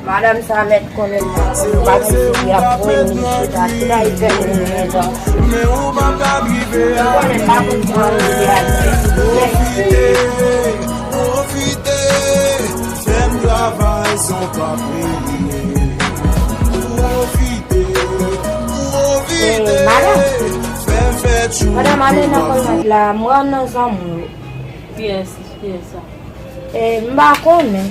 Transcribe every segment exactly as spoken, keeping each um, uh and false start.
Madanm sa mèt konnen m pa konn bagay sou li ap pran li chita, chita li fè moun menm jan. Men ou pa ka rive a. Ou konnen m pa konn pran li a. Pwofite, pwofite, fè m travay san w pa peye. Pwofite, pwofite, fè m fè tchou. Madanm, ale nan kòmantè la, m wè w nan zanmi w. Kiyès, kiyès sa? E, m pa konnen.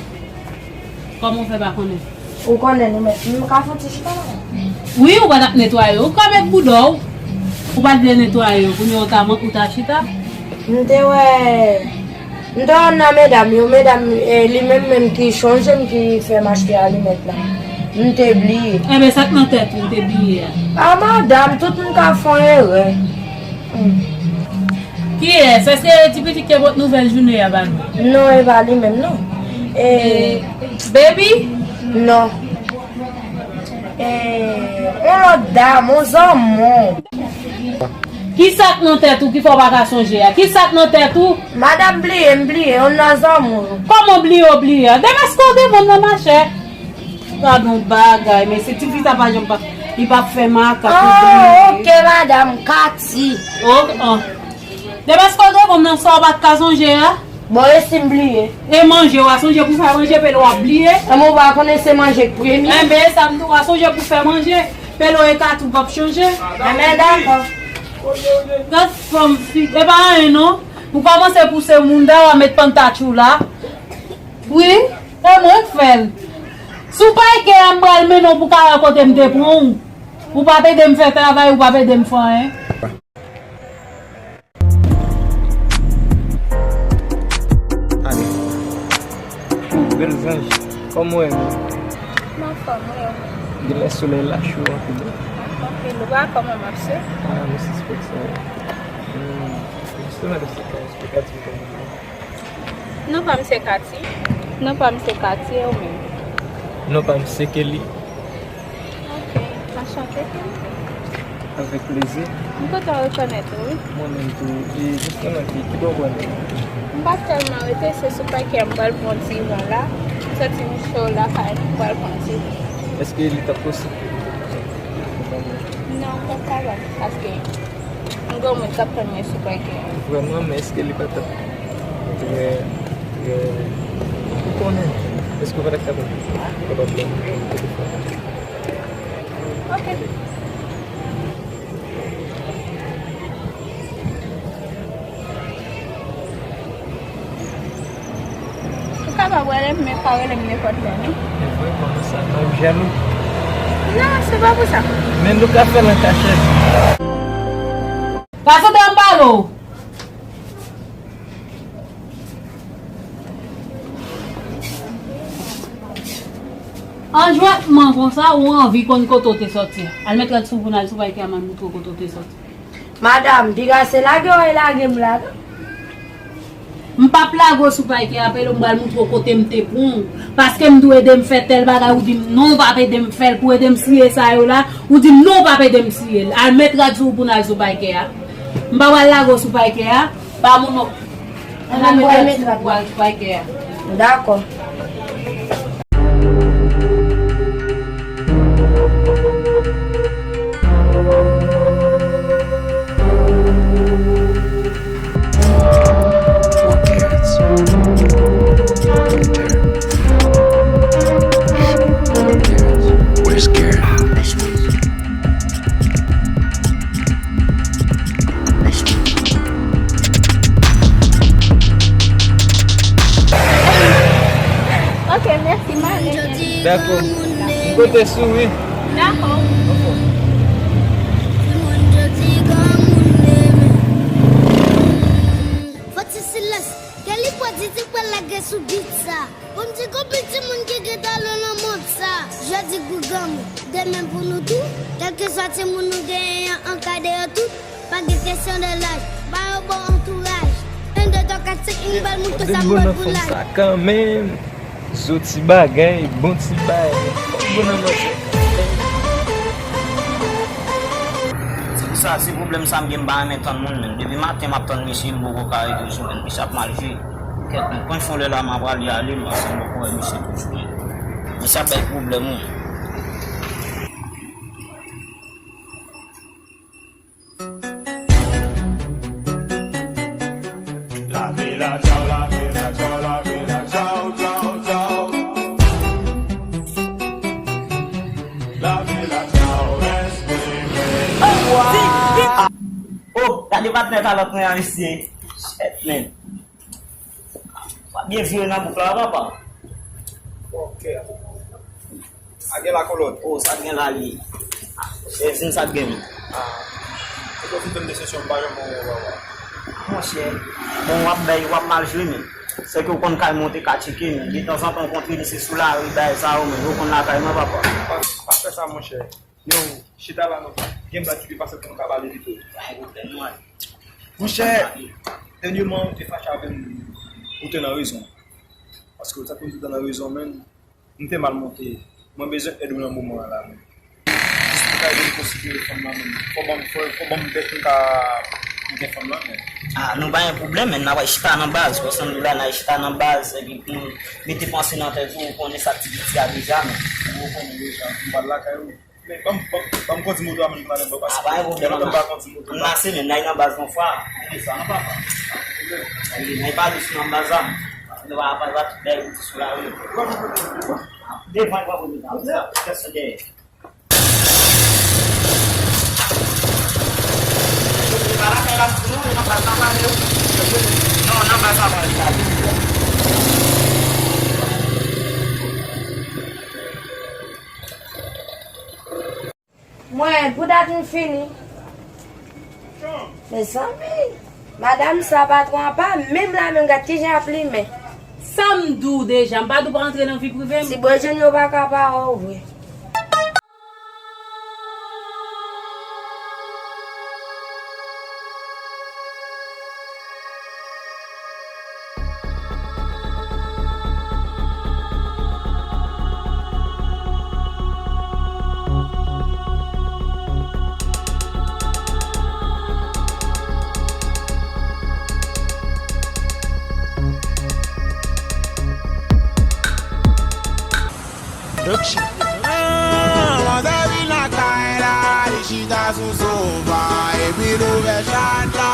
Kòman w fè pa konnen? Ou konnen nou menm. M ka fè yon ti chita la? Wi, ou pa t ap netwaye yo. Ou ka met bouda w. Ou pa t vle netwaye yo. Kounye a ou ta, ou ta chita? M te wè, m te wè nan medam yo. Medam, e, li menm menm ki chonje m ki fè m achte alimèt la. M te bliye. Enben, sa k nan tèt ou, ou te bliye a? A, madanm, tout moun ka fè yon erè. Kiyès? Èske ti pitit ki pote nouvèl jounen an ba nou? Non, e pa li menm, non. E, Baby? Non. E, yon lòt dam, yon zanmi w. Kisa k nan tèt ou ki fè w pa ka sonje a? Kisa k nan tèt ou? Madanm, bliye, m bliye, yon nan zanmi w. Kòman bliye, w bliye a? Demen èske w demen nan machè? Gadon bagay, men se tifi sa pa janm pa, li pa fè makak. Oh, ok, madanm, Kati. Ok, ah. Demen èske w demen nan sa w pa t ka sonje a? Bon, e si m bliye? E manje, w a sonje pou fè manje, pelo w ap bliye. Enben, ou pa konnen se manje k premye? Enben, e sa m di w, w a sonje pou fè manje, pelo e Kati w p ap chanje. Enben, dakò. Gad fanm fi, e pa anyen non. Ou kòmanse pouse moun dèyè w a met pantach ou la. Wi, e mwen k fè l. Si w pa gen kè a, m pral mennen w pou w ka wè kote m te pran w. Ou p ap ede m fè travay, ou p ap ede m fè anyen. Ale. Bèl zanj, kòman w ye? M anfòm, wi, e ou menm? Genlè solèy la cho anpil wi. Anpil, ou pa kòman m ap swe? Ah, m sispèk sa wi. Hmm. Jisteman, èske w ka esplike ti kòman w ye? Non pa m se Kati. Non pa m se Kati, e ou menm? Non pa m se Kelly. Ok, anchante Kelly. Avèk plezi. M kontan rekonèt ou, wi. Mwen menm tou. E jisteman, ki, ki bò w prale? M pa tèlman rete, se sou pakè a m pral pran ti van la. M santi m cho lakay mwen, m pral pran ti van. Èske li t ap posib pou nou fè sa? Non, m p ap kapab, paske yon granmoun k ap tann mwen sou pakè a. Vrèman, men èske li pa t ap trè, trè, ou konnen, èske w pa t ap kapab, kapab ban m telefòn? Ok. Ou kapab rele m, men pa rele m nenpòt lè, non. E vre, kòman sa? Nan ou jalou? Non, se pa pou sa. Men nou ka fè l an kachèt. Pase dèyè m pale w. An jwètman konsa, ou anvi konn kote w te sòti a. Al met rad sou ou pou n al sou Payke a, m al moutre w kote w te sòti. Madanm, piga se lage w al lage m la, non? M p ap lage w sou Payke a, pelo m pral moutre w kote m te pran w. Paske m di w ede m fè tèl bagay, ou di m non, w p ap ede m fè l pou ede m siye sa yo la. Ou di m non, w p ap ede m siye l. Al met rad sou ou pou n al sou Payke a. M pa pral lage w sou Payke a. Pa moun non. Ann al met rad sou ou pou al sou Payke a. Dakò. Ok, mèsi, m ale. Dakò. M konte sou ou, wi. Dakò. Fò ti silans. Kelly pwodui di pral lage sou beat sa. Bon, m di konbyen timoun ki gen talan nan mond sa. Jodi pou granmoun, demen pou nou tou. Kèlkeswa timoun nou genyen an, ankadre yo tout. Pa gen kesyon de laj, ba yo bon antouraj. En, de, twa, kat, senk, m pral moutre sa m bòl pou laj. Sa kanmenm. Zo ti bagay, bon ti bagay. Fòk bon nan manje. Sa se pwoblèm sa m gen, m pa renmen tann moun menm. Depi maten m ap tann misye, m poko ka rete sou menm. Misye ap mal jwe. Kèt, m pran fon lè la, m ap ale, ale, m panse m poko wè misye toujou. Misye ap bay pwoblèm, wi. Oh, gade patnè kalòt mwen an, mesye. Shit, man. W ap byen vire nan bouk la, papa. Ok. Sa gen la, kolòn. Oh, sa gen la, li. Chè, di m sa gen. Ah. Ou konn fè m desepsyon, m pa janm wè w, papa. Monchè, bon, w ap bay, w ap mal jwe, men. Sèke w konn kay mwen, w te ka tcheke, men. Detanzantan, w kontre misye sou lari, bagay sa yo, men. Ou konn lakay mwen, papa. Pa, pa fè sa, monchè. Nou chita la, nou gen bagay ki pi pase pou nou ka pale pito. Monchè, dènyèman, ou te fache avè m, ou te nan rezon. Paske ou t ap konn tout nan rezon, men. M te mal monte. Mwen bezwen èd ou nan moman an la, men. Jis pou ka ede m konsidere fanm nan, men. Fò ban m, fò, fò ban m bèt m ka gen fanm nan, men. Ah, nou pa gen pwoblèm, men n ap chita nan baz. Paske m di w la, n ap chita nan baz, epi pou nou mete panse nan tèt ou, ou konnen sa k ti piti a deja, men. Ou konnen deja, m pral lakay ou. Men ban m, ban m, ban m kondui moto a, men, madanm, paske... Ah, pa gen pwoblèm, m pa kondui moto. M lase, men, n al nan baz yon fwa. Desann, non, papa. N al pale sou nan baz la. Nou va, va, va, tout bagay sou lari. Devan, devan, devan. Sa, sa, sa, dèyè. Mwen, pou dat m fini. Mezanmi, madanm sa, patwon an pa menm la menm, gad kijan ap limen. Sa m di w deja, m pa di w pa antre nan vi prive m. Ti bojin yo pa ka pa wè w vre. Manzè vin lakay la, li chita sou sofa, epi l ouvè chat la.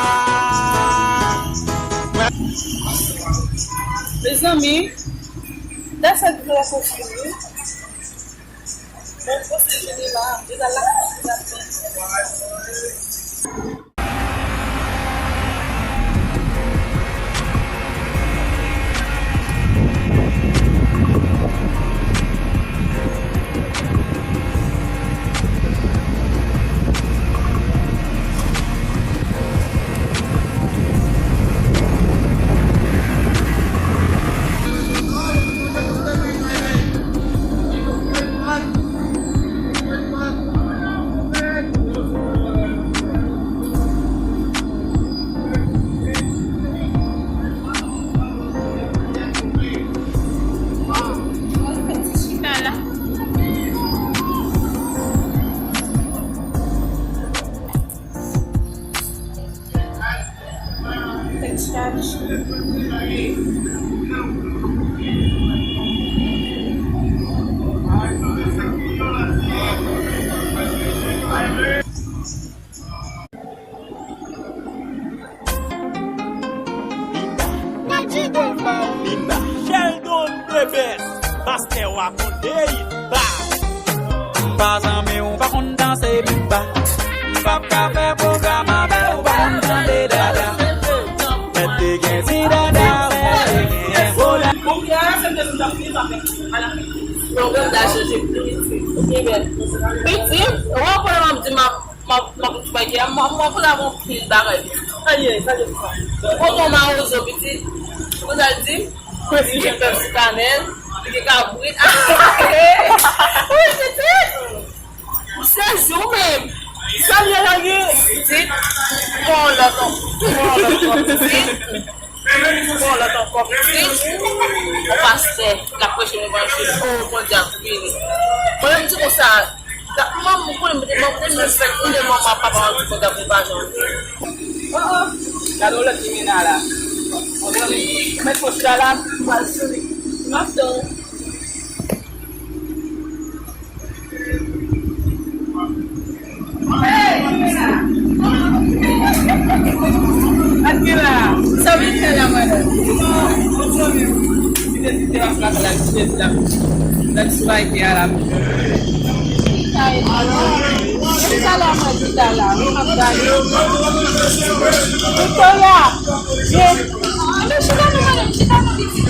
Mezanmi, dat sa ki pou la konfime. Mwen panse jeni la, li la lakay, li la fè. Linda, Sheldon Prebes, pastè wa konde ba. M pa zanmi w, pa konn danse bimba. M p ap ka fè pwogram avè w, pa konn tande dada. Mèt te gen ti dada, mèt te gen pwoblèm. Bon, kè a, se m te sou tap fini sa fè. Ala. Bon, gad la chanje pitit. Pitit, wè w konnen m ap di m ap M ap, m ap di bagay, m ap, m ap konn avè anpil bagay. Aye, sa te sa. Tonton mawozo pitit, ou konn sa l di? Li gen bèf sou kanèl, li gen kabrit. Ah! Wi, pitit! Ou sezi ou menm! Sa l ye la, ye? Pitit, pran yon lòt ankò, pran yon lòt ankò, pitit. Pran yon lòt ankò, pitit. Yon pastè k ap preche levanjil. O, Bondye ap beni. Mwen menm, m di konsa, Manman, ou konnen, mwen te, mwen te fèk, mwen te manman, papa, mwen te kontan pou pa jan. Oh, oh. Gade yon lòt ki mennen la. Mwen met poch la la, m pral sou li. M ap tann. Sa vin fè la, madanm? Bonjou, men. Kite ti teras la, la, kite ti la. La ti bay te a la. Sa la, mwen di la, la. Victoria, vin. Anben, chita non, madanm, chita non, pitit.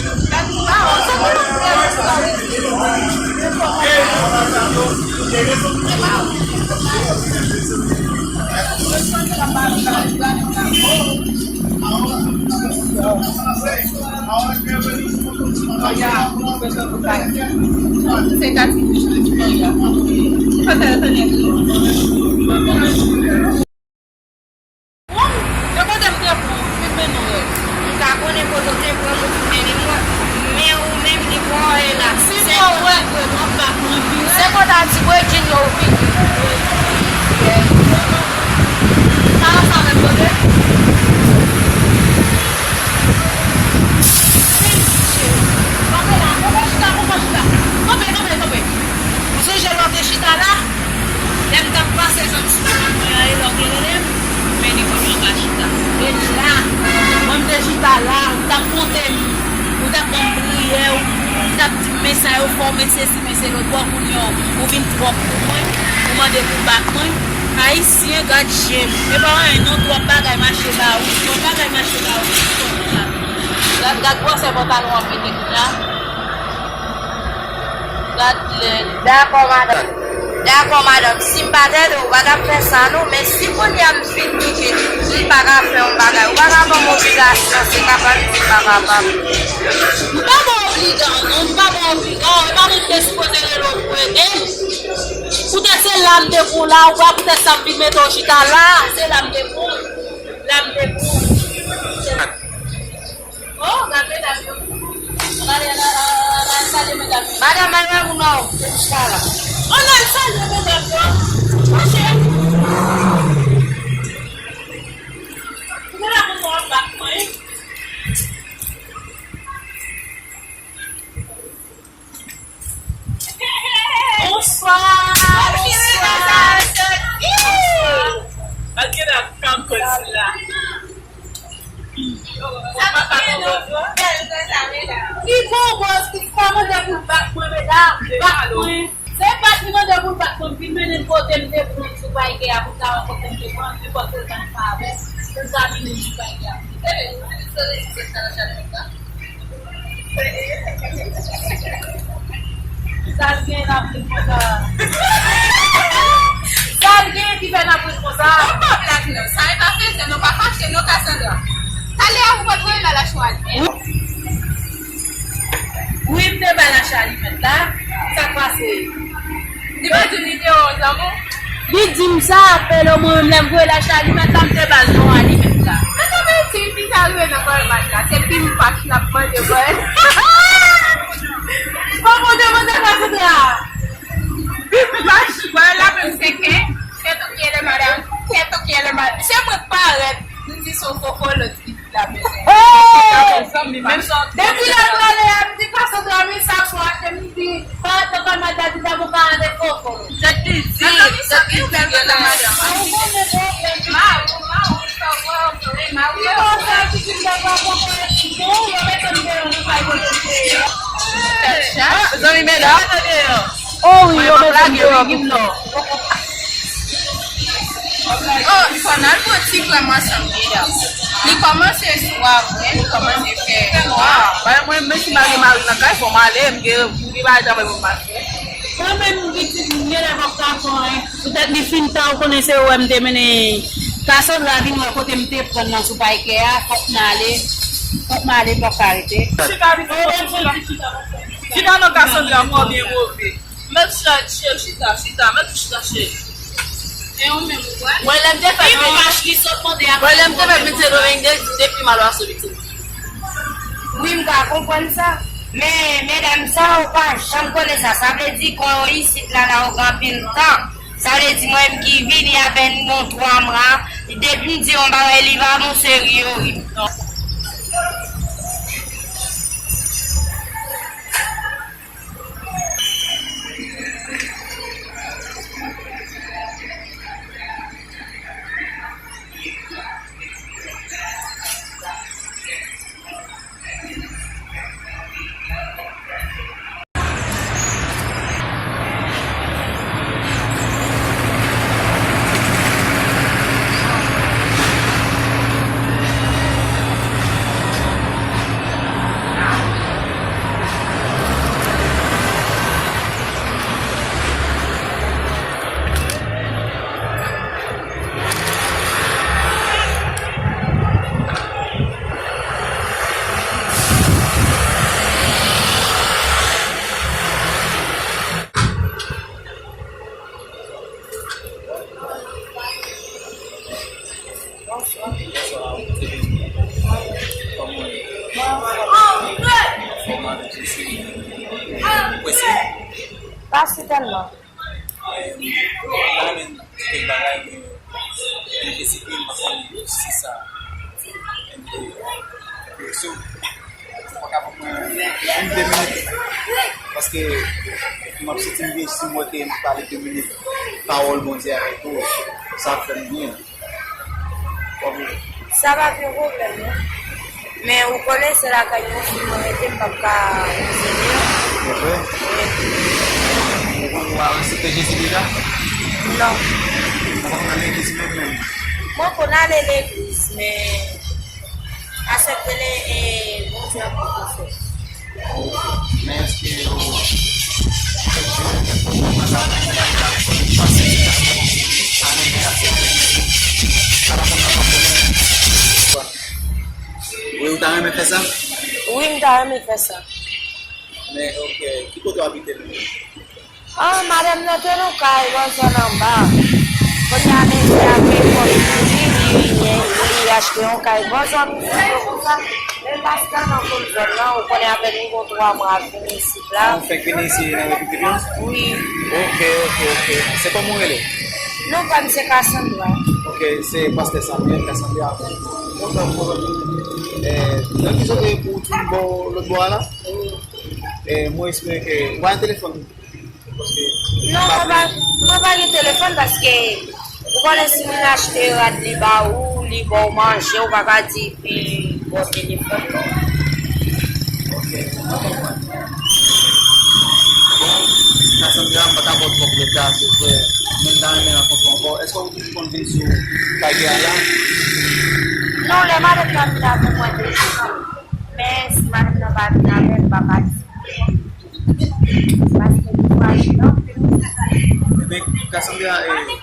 Bon, de kote m te pran w, m fin mennen w. M ta konnen kote w te pran m, ou fin mennen mwen. Men ou menm, li pran w la. Si se mwen wè ke m ap bat mwen vire. Se kote a ti bredjin yo ou vini. Sa la sa menm kote? Kanpe la, kanpe chita, kanpe chita. Kanpe, kanpe, kanpe. Ou sonje lè w te chita la? Lè m t ap pase zòn sou mwen an, e lè w te rele m, men li kote w pa chita. E la, mwen m te chita la, ou t ap konte m, ou t ap ban m priyè, ou t ap di m, men sa yo fè w, men sesi, men se lòt bò, kounye a, ou vin twòp pou mwen, ou mande pou w bat mwen. Ayisyen, gad je m. E pa anyen non, twòp bagay mache ba ou, twòp bagay mache ba ou, twòp bagay. Gad, gad gwosè pantalon w ap mete kounye a. Gad lè. Dakò, madanm. Dakò, madanm. Si m pa t ede w, ou pa t ap fè sa, non. Men si kounye a m fin touche, m pa ka fè yon bagay. Ou pa ka ban m obligasyon, se kapab, se pa kapab. M pa ba w obliga w, non. M pa ba w obliga w. E pa mwen ki te sipoze rele w pou ede m. Poutèt se la m te pran w la, ou wè poutèt sa m vin mete w chita la. Se la m te pran w. La m te pran w. Oh, gade medam yo. Ann ale, ann al, ann al, ann al salye medam yo. Madanm, al wè moun nan, se chita la. Ann al salye medam yo. Mache. Ou la pou mwen bat mwen. Bonswa, bonswa. Malgre la kankou sila. Sa pa bèl konsa, medam. Ki bon bòs ki pa mande pou l bat mwen, medam? Bat mwen. Se bat li mande pou l bat mwen, vin mennen l kote m te pran sou Paykè a pou l ka wè kote m te pran, li pòte l ban m favè, pou l ka vini sou Paykè a. Tande, ou te sou rezo sosyo la, Charlemagne la? Sa l gen n ap ri konsa? Sa l gen ki fè n ap ri konsa? Ou pa blag non, sa e pa fèzè non, pa fache non, Cassandra. Talè a ou pa t voye ba la chwal. Wi, m te ba la chalimèt la. Sa k pase? Li pa di li te yon zanmi. Li di m sa, apre mwen menm lè m voye l achte alimèt la, m te ba l non alimèt la. Men sa vle di, li ta rive nan kòlmaj la, se pim pach l ap mande bòy. Fò mwen demande Cassandra. Pim pach, bòy la menm se ke, c'est toi qui es le madame, c'est toi qui es le madame. Se mwen k parèt, m di se yon koko lòt ki. Oh! Depi lè m prale a, m di Cassandra, men sa pou achte, m di, pa achte kòlmaj la, di dabò ka ale koko. Tèt li di, tèt li di, gen la. Ou konnen pwoblèm. Ma, ma, ou sa wè, ma, ou sa wè. Tèt chat. Zanmi, medam. Oh wi, yo mete m deyò. Oh, fò n al pran ti krèm ansanm, medam. Li kòmanse swa vre, li kòmanse fè nwa. Bay mwen, men si m pa gen mari nan kay, fò m ale, m gen, m gen bagay travay pou m pase. Mwen menm, m pitit, m genlè p ap ka fè anyen. Poutèt li fin ta, ou konnen se ou wè m te mennen Cassandra vin wè kote m te pran nan sou Paykè a, fòk m ale, fòk m ale, m p ap ka rete. Chita, chita, chita non, Cassandra, mwen byen move. Mèt chita, chita, chita, mèt chita, chita. E ou menm, ou wè? Mwen, lè m te fè, mwen, lè m te fè pitit Domingue, depi m al Waso pitit. Wi, m ka konprann sa. Men, medam sa, ou pa janm konnen sa. Sa vle di, kò yo isit la, la, ou gen anpil tan. Sa vle di mwen menm ki vini apèn gon twa mwa, depi m di yon bagay li pa bon, se ri yo ri m. Bonswa. Bonswa, ou te beni. Kòman w ye? Anfòm avèk Jezi. Ou prese? Pa si tèlman. Em, m ta renmen di kèk bagay, men, men Jezi, m pa konnen si sa enterese w. Ou pa ka ban mwen yon de minit? Paske m ap santi m byen si m wè ke m pale de minit pawòl Bondye avèk ou, sa ap fè m byen. W ap wè. Sa pa gen pwoblèm, non. Men ou konnen se lakay mwen fi mwen rete, m p ap ka koze li. Se vre? Wi. Ou, ou aksepte Jezi deja? Non. Ou pa konn al legliz menm, menm? Mwen konn ale legliz, men aksepte le, e, Bondye ap pase. Men èske yo, kèk jou, kèk jou, pa sitiyasyon, pa renmen aksepte Jezi, pa konn nan pa konnen. Wi, ou ta renmen fè sa? Wi, m ta renmen fè sa. Men, ok, ki kote w abite menm? Ah, madanm nan te nan kay, bò zòn anba. Kounye a, mesye a gen kòb pou li, li, li, li achte yon kay bò zòn, konsa. Men m pa sèlman konn zòn nan, ou konnen apèn m gon twa mwa vini isit la. Ah, ou fèk vini isi nan Repiblik la? Wi. Ok, ok, ok. Se kòman w rele? Non pa m se Cassandra. Ok, se pastè Samuel Cassandra. Ok, ok. Eh, nan ki kote pou w tounen bò lòt bò a la? Wi. Eh, mwen espere ke ou pa gen telefòn. Non, mwen pa, mwen pa gen telefòn paske ou konnen si moun achte rad li ba ou, li ba w manje, ou pa ka di epi ba w telefòn non. Ok, mwen konprann. Bon, Cassandra, m pa ka ba w twòp reta, se vre. Men m ta renmen rankontre w ankò. Èske ou toujou konn vin sou Kay Gè a la? Non, lè madanm nan vin avè mwen toujou. Men si madanm nan pa vin avè m, m pa ka di. Paske li frajil anpil. Ebyen, Cassandra, eh,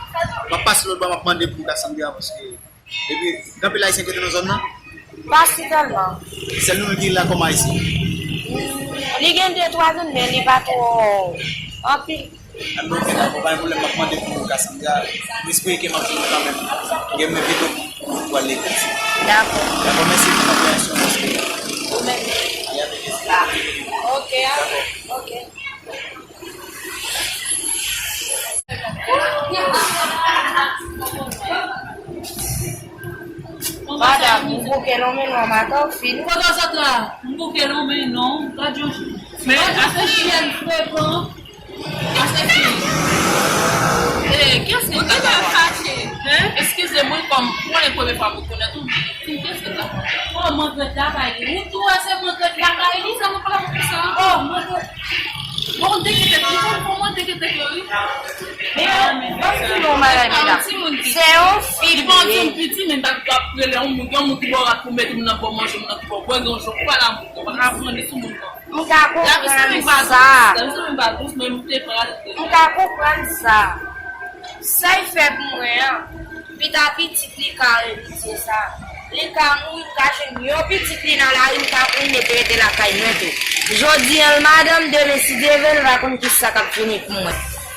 m ap pase lòt bò, m ap mande pou Cassandra, paske, epi, gen anpil Ayisyen ki rete nan zòn nan? Pa si tèlman. Sèl nou ki la kòm Ayisyen? Li gen de twa moun, men li pa twò anpil. Ebyen, ok, dakò, pa gen pwoblèm, m ap mande pou Cassandra. M espere ke m ap jwenn ou kanmenm. Gen men videyo pou, pou al legliz. Dakò. Dakò, mèsi pou konpreyansyon, mèsi. Ou menm. Alè avèk Jezi. Ok, a. Dakò. Ok. Madanm, ou bouke lonmen non, madanm, fin. Kote w sot la? M bouke lonmen non, gad yon jan. Men, ase fi. Ase fi. Eh, kiyès ki ta fache? Hein? Eskize mwen, kòm, mwen, premye fwa mwen konèt ou. Kiyès ki ta fache? Oh, mankrèt lakay li. Ou tou wè se mankrèt lakay li, sa nou pale pou sa. Oh, mankrèt. Bon, te kite, bon, bon, te kite, wi. Men, bon, se yon bagay, medam. Se yon fi li ye. Li pa yon timoun piti, men pa, pa rele yon moun, yon moun ki ba w rad pou mete moun nan, ba w manje, moun nan ki ba w bwè, gen yon jan ou pale a moun, ou pa ka pran li sou moun nan. M ka konprann sa. M ka konprann sa. Sa l fè pou mwen an, pita pitit li ka eritye sa. Li ka mouri, m ka jwenn yon pitit li nan lari, m ka pou l mete rete lakay mwen tou. Jodi a l madanm, demen si Dye vle, l pa konn kisa k ap vini pou mwen.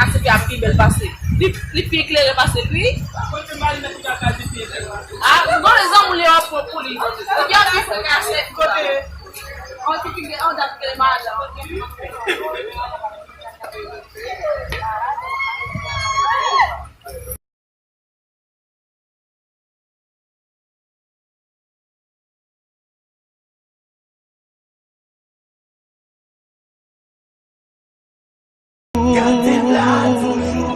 A C P a pi bèl pase. Li, li pi eklere pase l, wi. A, gon lè zanmi w li ap pran pou li. Li ap pi frekase. Yon ti figi an dat ke madan. Gade m la toujou,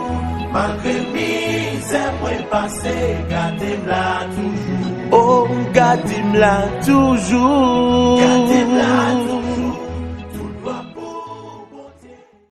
malgre mizè mwen pase, gade m la toujou. Oh, gade m la toujou. Gade